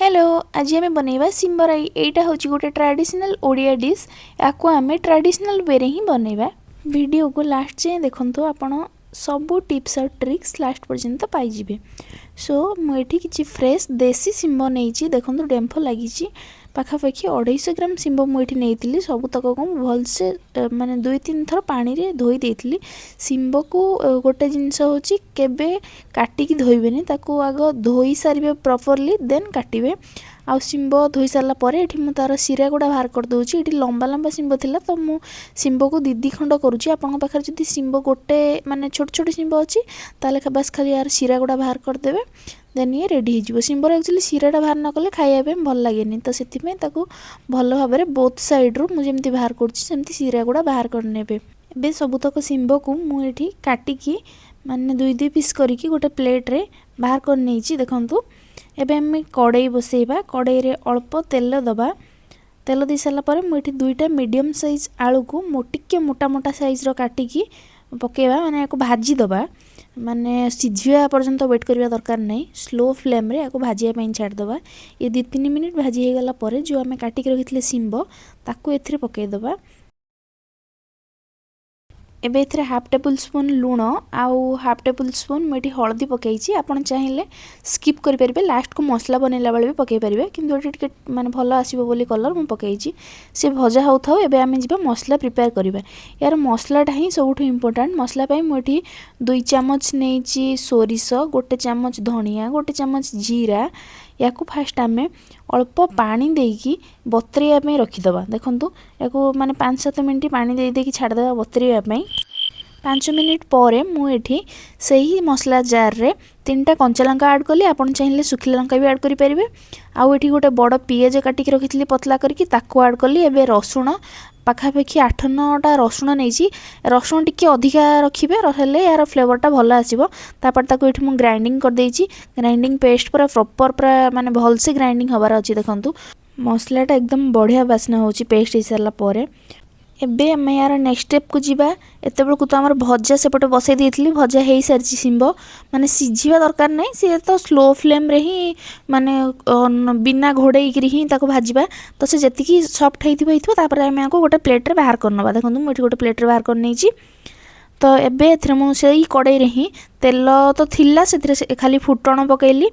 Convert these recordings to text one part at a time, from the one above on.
Hello, ଆଜି ଆମେ ବନେଇବା ଶିମ୍ବରାଇ। ଏଇଟା ହେଉଛି ଗୋଟେ ଟ୍ରାଡ଼ିସନାଲ୍ ଓଡ଼ିଆ ଡିଶ୍। ୟାକୁ ଆମେ ଟ୍ରାଡ଼ିସନାଲ୍ ୱେରେ ହିଁ ବନେଇବା। ଭିଡ଼ିଓକୁ ଲାଷ୍ଟ ଯାଏଁ ଦେଖନ୍ତୁ, ଆପଣ ସବୁ ଟିପ୍ସ ଆଉ ଟ୍ରିକ୍ସ ଲାଷ୍ଟ ପର୍ଯ୍ୟନ୍ତ ପାଇଯିବେ। ସୋ ମୁଁ ଏଠି କିଛି ଫ୍ରେଶ୍ ଦେଶୀ ଶିମ୍ବ ନେଇଛି। ଦେଖନ୍ତୁ, ଡେମ୍ଫ ଲାଗିଛି। ପାଖାପାଖି 250 ଗ୍ରାମ ଶିମ୍ବ ମୁଁ ଏଠି ନେଇଥିଲି। ସବୁତକକୁ ମୁଁ ଭଲସେ ମାନେ ଦୁଇ ତିନି ଥର ପାଣିରେ ଧୋଇ ଦେଇଥିଲି। ଶିମ୍ବକୁ ଗୋଟେ ଜିନିଷ ହେଉଛି, କେବେ କାଟିକି ଧୋଇବେନି। ତାକୁ ଆଗ ଧୋଇ ସାରିବେ ପ୍ରପରଲି, ଦେନ୍ କାଟିବେ। ଆଉ ଶିମ୍ବ ଧୋଇ ସାରିଲା ପରେ ଏଠି ମୁଁ ତା'ର ଶିରା ଗୁଡ଼ା ବାହାର କରିଦେଉଛି। ଏଠି ଲମ୍ବା ଲମ୍ବା ଶିମ୍ବ ଥିଲା, ତ ମୁଁ ଶିମ୍ବକୁ ଦି ଦି ଖଣ୍ଡ କରୁଛି। ଆପଣଙ୍କ ପାଖରେ ଯଦି ଶିମ୍ବ ଗୋଟେ, ମାନେ ଛୋଟ ଛୋଟ ଶିମ୍ବ ଅଛି, ତାହେଲେ ବାସ୍ ଖାଲି ୟାର ଶିରା ଗୁଡ଼ା ବାହାର କରିଦେବେ, ଦେନ୍ ଇଏ ରେଡ଼ି ହେଇଯିବ। ଶିମ୍ବର ଆକ୍ଚୁଆଲି ଶିରାଟା ବାହାର ନ କଲେ ଖାଇବା ପାଇଁ ଭଲ ଲାଗେନି। ତ ସେଥିପାଇଁ ତାକୁ ଭଲ ଭାବରେ ବୋଥ୍ ସାଇଡ଼୍ରୁ ମୁଁ ଯେମିତି ବାହାର କରୁଛି, ସେମିତି ଶିରା ଗୁଡ଼ା ବାହାର କରିନେବେ। ଏବେ ସବୁତକ ଶିମ୍ବକୁ ମୁଁ ଏଠି କାଟିକି, ମାନେ ଦୁଇ ଦୁଇ ପିସ୍ କରିକି ଗୋଟେ ପ୍ଲେଟ୍ରେ ବାହାର କରି ନେଇଛି। ଦେଖନ୍ତୁ, ଏବେ ଆମେ କଡ଼େଇ ବସେଇବା। କଡ଼େଇରେ ଅଳ୍ପ ତେଲ ଦେବା। ତେଲ ଦେଇ ସାରିଲା ପରେ ମୁଁ ଏଠି ଦୁଇଟା ମିଡ଼ିୟମ୍ ସାଇଜ୍ ଆଳୁକୁ ଟିକେ ମୋଟା ମୋଟା ସାଇଜ୍ର କାଟିକି ପକାଇବା, ମାନେ ୟାକୁ ଭାଜି ଦେବା। ମାନେ ସିଝିବା ପର୍ଯ୍ୟନ୍ତ ୱେଟ୍ କରିବା ଦରକାର ନାହିଁ। ସ୍ଲୋ ଫ୍ଲେମ୍ରେ ୟାକୁ ଭାଜିବା ପାଇଁ ଛାଡ଼ିଦେବା। ଇଏ 2-3 ମିନିଟ୍ ଭାଜି ହେଇଗଲା ପରେ ଯେଉଁ ଆମେ କାଟିକି ରଖିଥିଲେ ଶିମ୍ବ, ତାକୁ ଏଥିରେ ପକାଇଦେବା। ଏବେ ଏଥିରେ ହାଫ୍ ଟେବୁଲ୍ ସ୍ପୁନ୍ ଲୁଣ ଆଉ ହାଫ୍ ଟେବୁଲ୍ ସ୍ପୁନ୍ ମୁଁ ଏଠି ହଳଦୀ ପକାଇଛି। ଆପଣ ଚାହିଁଲେ ସ୍କିପ୍ କରିପାରିବେ, ଲାଷ୍ଟକୁ ମସଲା ବନେଇଲା ବେଳେ ବି ପକାଇ ପାରିବେ। କିନ୍ତୁ ଏଠି ଟିକେ ମାନେ ଭଲ ଆସିବ ବୋଲି କଲର୍ ମୁଁ ପକାଇଛି। ସେ ଭଜା ହେଉଥାଉ, ଏବେ ଆମେ ଯିବା ମସଲା ପ୍ରିପେୟାର କରିବା। ଏହାର ମସଲାଟା ହିଁ ସବୁଠୁ ଇମ୍ପୋର୍ଟାଣ୍ଟ। ମସଲା ପାଇଁ ମୁଁ ଏଠି 2 ଚାମଚ ନେଇଛି ସୋରିଷ, 1 ଚାମଚ ଧଣିଆ, 1 ଚାମଚ ଜିରା। ୟାକୁ ଫାଷ୍ଟ ଆମେ ଅଳ୍ପ ପାଣି ଦେଇକି ବତୁରେଇବା ପାଇଁ ରଖିଦେବା। ଦେଖନ୍ତୁ, ୟାକୁ ମାନେ 5-7 ମିନିଟ୍ ପାଣି ଦେଇ ଦେଇକି ଛାଡ଼ିଦେବା ବତୁରେଇବା ପାଇଁ। 5 ମିନିଟ୍ ପରେ ମୁଁ ଏଠି ସେହି ମସଲା ଜାର୍ରେ ତିନିଟା କଞ୍ଚା ଲଙ୍କା ଆଡ଼୍ କଲି। ଆପଣ ଚାହିଁଲେ ଶୁଖିଲା ଲଙ୍କା ବି ଆଡ଼୍ କରିପାରିବେ। ଆଉ ଏଠି ଗୋଟେ ବଡ଼ ପିଆଜ କାଟିକି ରଖିଥିଲି ପତଳା କରିକି, ତାକୁ ଆଡ଼୍ କଲି। ଏବେ ରସୁଣ, ପାଖାପାଖି 8-9ଟା ରସୁଣ ନେଇଛି। ରସୁଣ ଟିକେ ଅଧିକା ରଖିବେ, ହେଲେ ଏହାର ଫ୍ଲେଭରଟା ଭଲ ଆସିବ। ତାପରେ ତାକୁ ଏଠି ମୁଁ ଗ୍ରାଇଣ୍ଡିଙ୍ଗ କରିଦେଇଛି। ଗ୍ରାଇଣ୍ଡିଙ୍ଗ ପେଷ୍ଟ ପୁରା ପ୍ରପର୍, ପୁରା ମାନେ ଭଲସେ ଗ୍ରାଇଣ୍ଡିଙ୍ଗ ହେବାର ଅଛି। ଦେଖନ୍ତୁ, ମସଲାଟା ଏକଦମ ବଢ଼ିଆ ବାସ୍ନା ହେଉଛି ପେଷ୍ଟ ହେଇସାରିଲା ପରେ। ଏବେ ଆମେ ୟାର ନେକ୍ସଟ ଷ୍ଟେପ୍କୁ ଯିବା। ଏତେବେଳକୁ ତ ଆମର ଭଜା ସେପଟେ ବସେଇ ଦେଇଥିଲି, ଭଜା ହେଇସାରିଛି। ଶିମ୍ବ ମାନେ ସିଝିବା ଦରକାର ନାହିଁ, ସିଏ ତ ସ୍ଲୋ ଫ୍ଲେମ୍ରେ ହିଁ, ମାନେ ବିନା ଘୋଡ଼େଇକିରି ହିଁ ତାକୁ ଭାଜିବା। ତ ସେ ଯେତିକି ସଫ୍ଟ ହେଇଥିବ ହେଇଥିବ। ତାପରେ ଆମେ ୟାକୁ ଗୋଟେ ପ୍ଲେଟ୍ରେ ବାହାର କରିନେବା। ଦେଖନ୍ତୁ, ମୁଁ ଏଠି ଗୋଟେ ପ୍ଲେଟ୍ରେ ବାହାର କରିନେଇଛି। ତ ଏବେ ଏଥିରେ ମୁଁ ସେଇ କଡ଼େଇରେ ହିଁ, ତେଲ ତ ଥିଲା ସେଥିରେ, ଖାଲି ଫୁଟଣ ପକାଇଲି।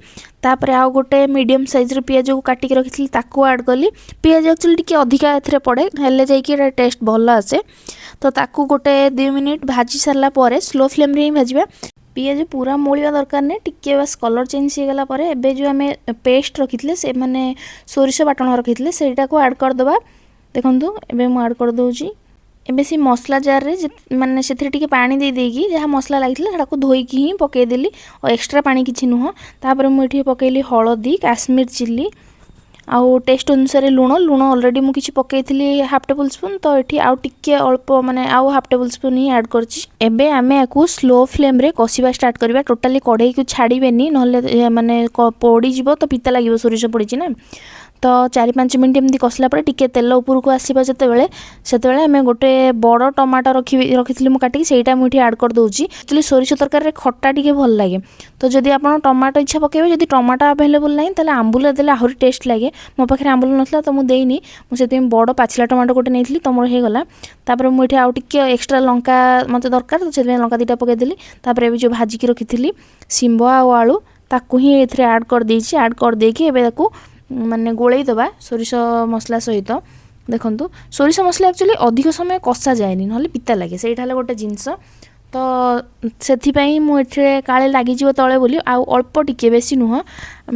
ତାପରେ ଆଉ ଗୋଟେ ମିଡ଼ିୟମ୍ ସାଇଜ୍ର ପିଆଜକୁ କାଟିକି ରଖିଥିଲି, ତାକୁ ଆଡ଼୍ କଲି। ପିଆଜ ଆକ୍ଚୁଆଲି ଟିକେ ଅଧିକା ଏଥିରେ ପଡ଼େ, ହେଲେ ଯାଇକି ଏଇଟା ଟେଷ୍ଟ ଭଲ ଆସେ। ତ ତାକୁ ଗୋଟେ 2 ମିନିଟ୍ ଭାଜି ସାରିଲା ପରେ, ସ୍ଲୋ ଫ୍ଲେମ୍ରେ ହିଁ ଭାଜିବା, ପିଆଜ ପୁରା ମଉଳିବା ଦରକାର ନାହିଁ, ଟିକେ ବାସ୍ କଲର୍ ଚେଞ୍ଜ ହେଇଗଲା ପରେ ଏବେ ଯେଉଁ ଆମେ ପେଷ୍ଟ ରଖିଥିଲେ, ସେ ମାନେ ସୋରିଷ ବାଟଣ ରଖିଥିଲେ, ସେଇଟାକୁ ଆଡ଼୍ କରିଦେବା। ଦେଖନ୍ତୁ, ଏବେ ମୁଁ ଆଡ଼୍ କରିଦେଉଛି। ଏବେ ସେ ମସଲା ଜାର୍ରେ ମାନେ ସେଥିରେ ଟିକେ ପାଣି ଦେଇ ଦେଇକି ଯାହା ମସଲା ଲାଗିଥିଲା, ସେଟାକୁ ଧୋଇକି ହିଁ ପକାଇଦେଲି, ଆଉ ଏକ୍ସଟ୍ରା ପାଣି କିଛି ନୁହଁ। ତାପରେ ମୁଁ ଏଠି ପକାଇଲି ହଳଦୀ, କାଶ୍ମୀର ଚିଲି ଆଉ ଟେଷ୍ଟ ଅନୁସାରେ ଲୁଣ। ଲୁଣ ଅଲରେଡ଼ି ମୁଁ କିଛି ପକାଇଥିଲି ହାଫ୍ ଟେବୁଲ୍ ସ୍ପୁନ୍, ତ ଏଠି ଆଉ ଟିକେ ଅଳ୍ପ, ମାନେ ଆଉ ହାଫ୍ ଟେବୁଲ୍ ସ୍ପୁନ୍ ହିଁ ଆଡ଼୍ କରିଛି। ଏବେ ଆମେ ୟାକୁ ସ୍ଲୋ ଫ୍ଲେମ୍ରେ କଷିବା ଷ୍ଟାର୍ଟ କରିବା। ଟୋଟାଲି କଢ଼େଇକୁ ଛାଡ଼ିବେନି, ନହେଲେ ମାନେ ପୋଡ଼ିଯିବ, ତ ପିତା ଲାଗିବ, ସୋରିଷ ପଡ଼ିଛି ନା। ତ 4-5 ମିନିଟ୍ ଏମିତି କଷିଲା ପରେ ଟିକେ ତେଲ ଉପରକୁ ଆସିବ ଯେତେବେଳେ, ସେତେବେଳେ ଆମେ ଗୋଟେ ବଡ଼ ଟମାଟୋ ରଖିଥିଲି ମୁଁ କାଟିକି, ସେଇଟା ମୁଁ ଏଠି ଆଡ଼୍ କରିଦେଉଛି। ଆକ୍ଚୁଆଲି ସୋରିଷ ତରକାରୀରେ ଖଟା ଟିକେ ଭଲ ଲାଗେ। ତ ଯଦି ଆପଣ ଟମାଟୋ ଇଚ୍ଛା ପକାଇବେ, ଯଦି ଟମାଟୋ ଆଭେଲେବୁଲ୍ ନାହିଁ, ତାହେଲେ ଆମ୍ବୁଲ ଦେଲେ ଆହୁରି ଟେଷ୍ଟ ଲାଗେ। ମୋ ପାଖରେ ଆମ୍ବୁଲ ନଥିଲା, ତ ମୁଁ ଦେଇନି। ମୁଁ ସେଥିପାଇଁ ବଡ଼ ପାଚିଲା ଟମାଟୋ ଗୋଟେ ନେଇଥିଲି, ତ ମୋର ହେଇଗଲା। ତାପରେ ମୁଁ ଏଠି ଆଉ ଟିକେ ଏକ୍ସଟ୍ରା ଲଙ୍କା ମୋତେ ଦରକାର, ତ ସେଥିପାଇଁ ଲଙ୍କା ଦୁଇଟା ପକାଇଦେଲି। ତାପରେ ଏବେ ଯେଉଁ ଭାଜିକି ରଖିଥିଲି ଶିମ୍ବ ଆଉ ଆଳୁ, ତାକୁ ହିଁ ଏଥିରେ ଆଡ଼୍ କରିଦେଇଛି। ଆଡ଼୍ କରିଦେଇକି ଏବେ ତାକୁ ମାନେ ଗୋଳେଇ ଦେବା ସୋରିଷ ମସଲା ସହିତ। ଦେଖନ୍ତୁ, ସୋରିଷ ମସଲା ଆକ୍ଚୁଆଲି ଅଧିକ ସମୟ କଷା ଯାଏନି, ନହେଲେ ପିତା ଲାଗେ। ସେଇଟା ହେଲା ଗୋଟେ ଜିନିଷ। ତ ସେଥିପାଇଁ ମୁଁ ଏଥିରେ କାଳେ ଲାଗିଯିବ ତଳେ ବୋଲି ଆଉ ଅଳ୍ପ ଟିକେ, ବେଶୀ ନୁହଁ,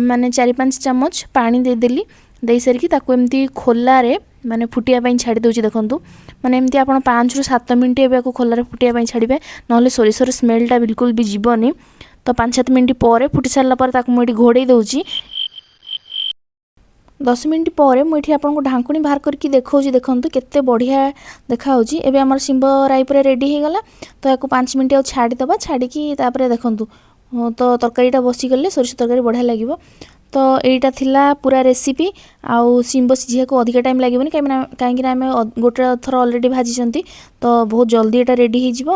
ମାନେ 4-5 ଚାମଚ ପାଣି ଦେଇଦେଲି। ଦେଇସାରିକି ତାକୁ ଏମିତି ଖୋଲାରେ ମାନେ ଫୁଟିବା ପାଇଁ ଛାଡ଼ି ଦେଉଛି। ଦେଖନ୍ତୁ, ମାନେ ଏମିତି ଆପଣ 5ରୁ 7 ମିନିଟ୍ ଏବେ ୟାକୁ ଖୋଲାରେ ଫୁଟିବା ପାଇଁ ଛାଡ଼ିବେ, ନହେଲେ ସୋରିଷର ସ୍ମେଲ୍ଟା ବିଲକୁଲ ବି ଯିବନି। ତ 5-7 ମିନିଟ୍ ପରେ ଫୁଟି ସାରିଲା ପରେ ତାକୁ ମୁଁ ଏଠି ଘୋଡ଼େଇ ଦେଉଛି। 10 ମିନିଟ୍ ପରେ ମୁଁ ଏଠି ଆପଣଙ୍କୁ ଢାଙ୍କୁଣୀ ବାହାର କରିକି ଦେଖାଉଛି। ଦେଖନ୍ତୁ, କେତେ ବଢ଼ିଆ ଦେଖାହେଉଛି। ଏବେ ଆମର ଶିମ୍ବ ରାଇ ପୁରା ରେଡ଼ି ହେଇଗଲା। ତ ୟାକୁ 5 ମିନିଟ୍ ଆଉ ଛାଡ଼ିଦେବା। ଛାଡ଼ିକି ତାପରେ ଦେଖନ୍ତୁ, ତ ତରକାରୀଟା ବସିଗଲେ ସୋରିଷ ତରକାରୀ ବଢ଼ିଆ ଲାଗିବ। ତ ଏଇଟା ଥିଲା ପୁରା ରେସିପି। ଆଉ ଶିମ୍ବ ସିଝିବାକୁ ଅଧିକା ଟାଇମ୍ ଲାଗିବନି, କାହିଁକିନା ଆମେ ଗୋଟେ ଥର ଅଲରେଡ଼ି ଭାଜିଛନ୍ତି, ତ ବହୁତ ଜଲ୍ଦି ଏଇଟା ରେଡ଼ି ହେଇଯିବ।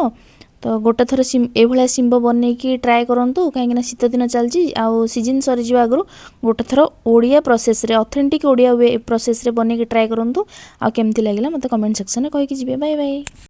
ତ ଗୋଟେ ଥର ଏଇଭଳିଆ ଶିମ୍ବ ବନେଇକି ଟ୍ରାଏ କରନ୍ତୁ, କାହିଁକିନା ଶୀତ ଦିନ ଚାଲିଛି ଆଉ ସିଜିନ୍ ସରିଯିବା ଆଗରୁ ଗୋଟେ ଥର ଓଡ଼ିଆ ପ୍ରୋସେସ୍ରେ, ଅଥେଣ୍ଟିକ୍ ଓଡ଼ିଆ we ପ୍ରୋସେସ୍ରେ ବନେଇକି ଟ୍ରାଏ କରନ୍ତୁ। ଆଉ କେମିତି ଲାଗିଲା ମୋତେ କମେଣ୍ଟ ସେକ୍ସନରେ କହିକି ଯିବେ। Bye bye.